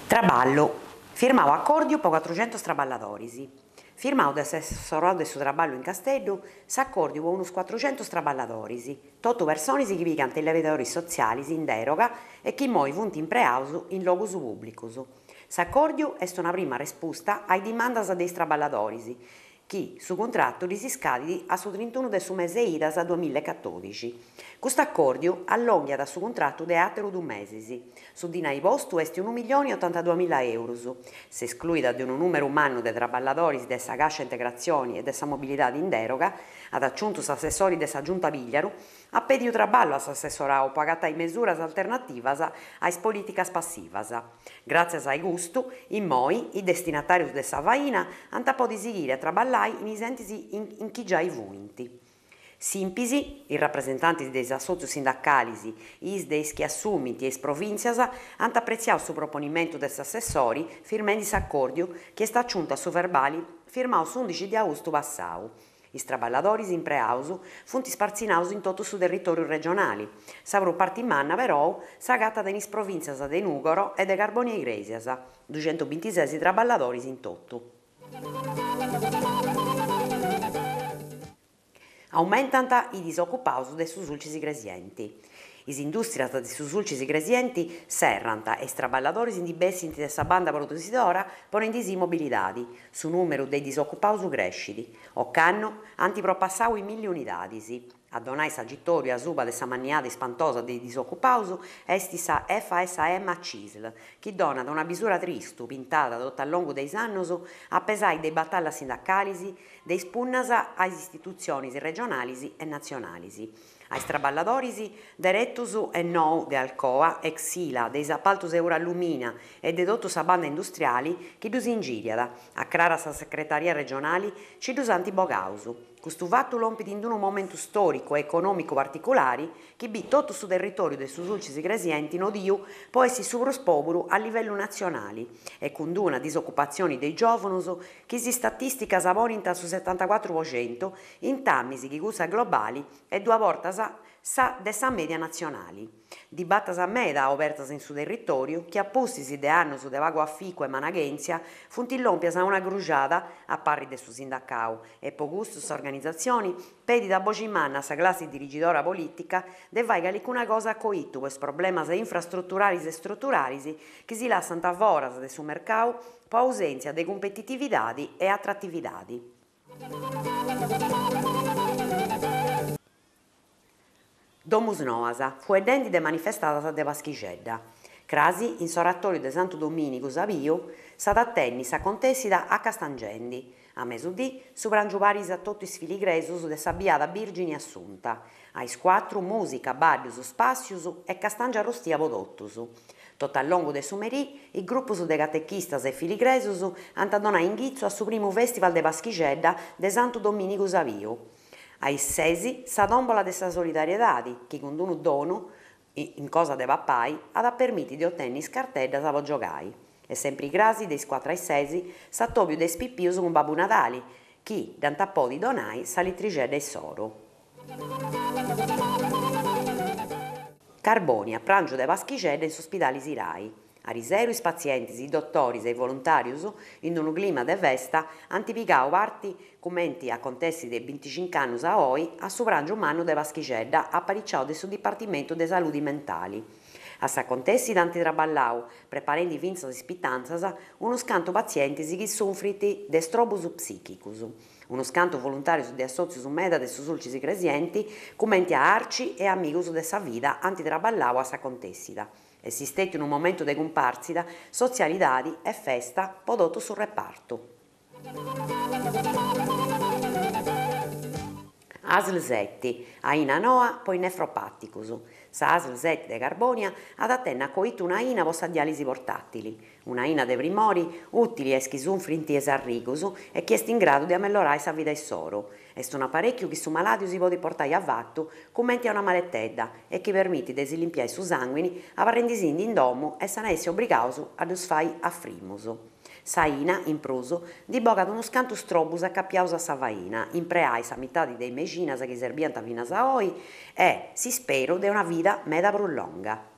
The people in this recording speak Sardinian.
Traballu, firmau acòrdiu po cuatruxentus traballadoris. Firmau de s'assessorau de su Traballu in Casteddu s'acòrdiu po unus cuatruxentus traballadoris, totu personis chi pigant is levidoris sotzialis in deroga e chi immoi funt impreaus in logus pùblicus. S'acòrdiu est una prima respusta a is dimandas de is traballadoris chi su cuntratu ddis iscadit a su trintunu de su mese Idas duamilla e catòdixi. Custu acòrdiu allònghiat su cuntratu de àteru dus mesis. Su dinai postu est unu milioni e otantaduamilla eurus. S'escluida de unu nùmeru mannu de traballadoris de sa càscia integratzioni e de sa mobilidadi in deroga, at aciuntu s'assessori de sa Giunta Pigliaru, at pediu traballu a s'assessorau po agatai mesuras alternativas a is polìticas passivas. Gràtzias a custu, immoi, is destinatàrius de sa faina ant a podi sighiri a traballai in is entis in chi giai fuint. S'impis, is rapresentantis de is assòtzius sindacalis, is de is chi assumint e is provìntzias ant apretziau su proponimentu de s'assessori firmendi s'acòrdiu chi est aciuntu a su verbali firmau s'undixi de austu passau. Is traballadoris impreaus funt spartzinaus in totu su territòriu regionali, sa prus parti manna perou s'agatat in is provìntzias de Nùgoro e de Carbònia Igrèsias, duxentubintises traballadoris in totu. Aumentant is disocupaus de su Sulcis Igresienti. Is indùstrias de su Sulcis Igresienti serrant e is traballadoris ndi bessint de sa banda produsidora ponendisì in mobilidadi. Su nùmeru de is disocupaus crescit. Ocannu ant propassau is milli unidadis. A donai s'agitòriu asuba de sa manniada ispantosa de is disocupaus est sa FSM Cisl, chi donat una bisura tristu, pintada totu a longu de is annus, a pesai de is batallas sindacalis, de is punnas a is istitutzionis regionalis e natzionalis. A is traballadoris, deretus e nou de Alcoa, ex Ila, de is apaltus Eurallumina e de totu sa banda industriali chi ddus ingìriat, acrarat sa secretaria regionali, nci ddus ant bogaus. Custu fatu lompit in unu momentu stòricu e econòmicu particulari chi bit totu su territòriu de su Sulcis Igresienti nodiu po essi su prus pòburu a livellu natzionali e cun d'una disocupatzioni de is giòvunus chi is statìsticas ponint a su setantacuatru po centu, intamis chi cussa globali est duas bortas sa de sa mèdia natzionali. Dibatas meda obertas in su territòriu chi a pustis de annus de pagu aficu e managhèntzia funt lòmpias a una gruxada a parri de su sindacau e po custu s'organizatzioni pedit a boxi manna a sa classi dirigidora polìtica de fai calicuna cosa a coitu po is problemas infrastruturalis e struturalis chi si lassant foras de su mercau po ausèntzia de cumpetitividadi e atratividadi. Domus Noas, fueddendi de manifestadas de Paschixedda. Crasi, in s'oratòriu de Santu Domìnigu Sabiu, s'at a tenni s'acontèssida Acastangendi. A mesudì, su pràngiu paris a totu is filigresus de sa Biada Bìrgini Assunta. A is cuatru, mùsica, baddus, spàssius e castàngia arrustia po totus. Totu a longu de su merì, is grupus de catechistas e filigresus ant a donai inghitzu a su primu fèstival de Paschixedda de Santu Domìnigu Sabiu. A is ses, sa tòmbola de sa solidariedadi, chi cun unu donu, in cosa de papai, at a permiti de otenni is carteddas po giogai. E sempri crasi, de is cuatru a is ses, s'atòbiu de is pipius cun Babbu Nadali, chi dd'ant a podi donai sa litrixedda issoru. Carbònia, pràngiu de Paschixedda in s'ospidali Sirai. Ariseru is patzientis, is dotoris e is voluntàrius, in unu clima de festa, ant pigau parti, cumenti acontessit de binticinc'annus a oi, a su pràngiu mannu de Paschixedda apariciau de su Dipartimentu de Saludi Mentali. A s'acontèssida ant traballau, preparendi fintzas is pitantzas, unus cantu patzientis chi sunfrint de strobus psìchicus. Unus cantu voluntàrius de assòtzius meda de su Sulcis Igresienti, cumenti a Arci e Amigus de sa Vida ant traballau a s'acontèssida. Est stètiu unu momentu de cumpartzida, sotzialidadi e festa po totu su repartu. Asl seti, aina noa po is nefropàticus. Sa Asl seti de Carbònia at a tenni a coitu un'aina po sa diàlisi portàtili. Un'aina de primori, ùtili a is chi sunfrint is arrigus e chi est in gradu de amellorai sa vida issoru. Est un'aparèchiu chi su malàdiu si podit portai avatu cumenti a una maletedda e chi permitit de si limpiai su sànguini abarrendisindi in domu e sena essi obrigaus a ddus fai a frimus. S'aina, in prus, ndi bogat unus cantu strobus acapiaus a sa faina, impreai sa mitadi de is mexinas chi serbiant finas a oi e s'isperu de una vida meda prus longa.